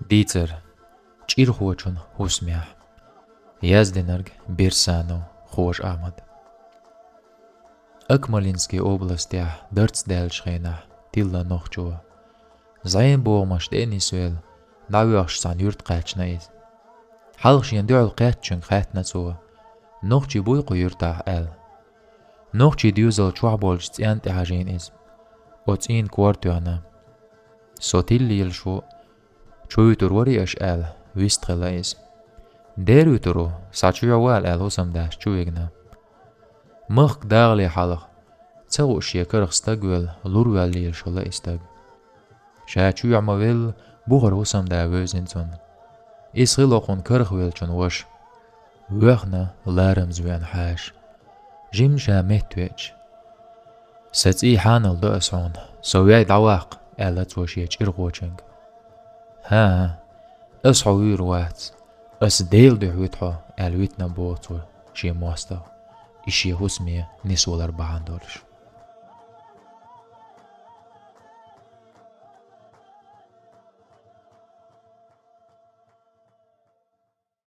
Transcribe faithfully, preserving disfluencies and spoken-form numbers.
Дийцар. ЧӀирхочун хӀусамехь. Яздинарг Берсанов Хож-Ахьмад. Акмолинский областехь дарц даьллачу хенахь тилла нохчо. ЗӀенан богӀамаш тӀе а нисвелла, дӀавоьхуш цхьана юьрта кхаьчна иза. Хьалха шена дуьхьал кхаьчначуьнга хаьттина цо: «Нохчий буй кху юьртахь?» — аьлла. Нохчийн доьзал чохь болчу цӀенна тӀе хьажийна иза. Оцу цӀийнан кор тоьхна. Со тилла лелаш ву, чу вуьтур варий аша аьлла, вистхилла иза. Дера вуьтур ву, схьа чу йовала аьлла, хӀусамдас чу вигна. Махка дахале хьалха, ца хууш шен карах стаг велла, лур ваьлла лелаш хилла и стаг. Ша чу йоьхьа ма велла, бухара хӀусамда вевзина цунна. Иза хилла кхунна карах веллачун ваша. Воьхна ларамза веана хьаша. Жимма ша меттавеача. «Сан цӀий хьанал до аса хьуна, со вей дӀаваккха», — аьлла цо шен чӀирхочуьнга. «ХӀан-хӀа, аса хьо вуьйр вац, аса Делан дуьхьа вуьту хьо», — аьлла витина боху цо шен мостагӀа, и шен хӀусаме нисвалар бахьана долуш.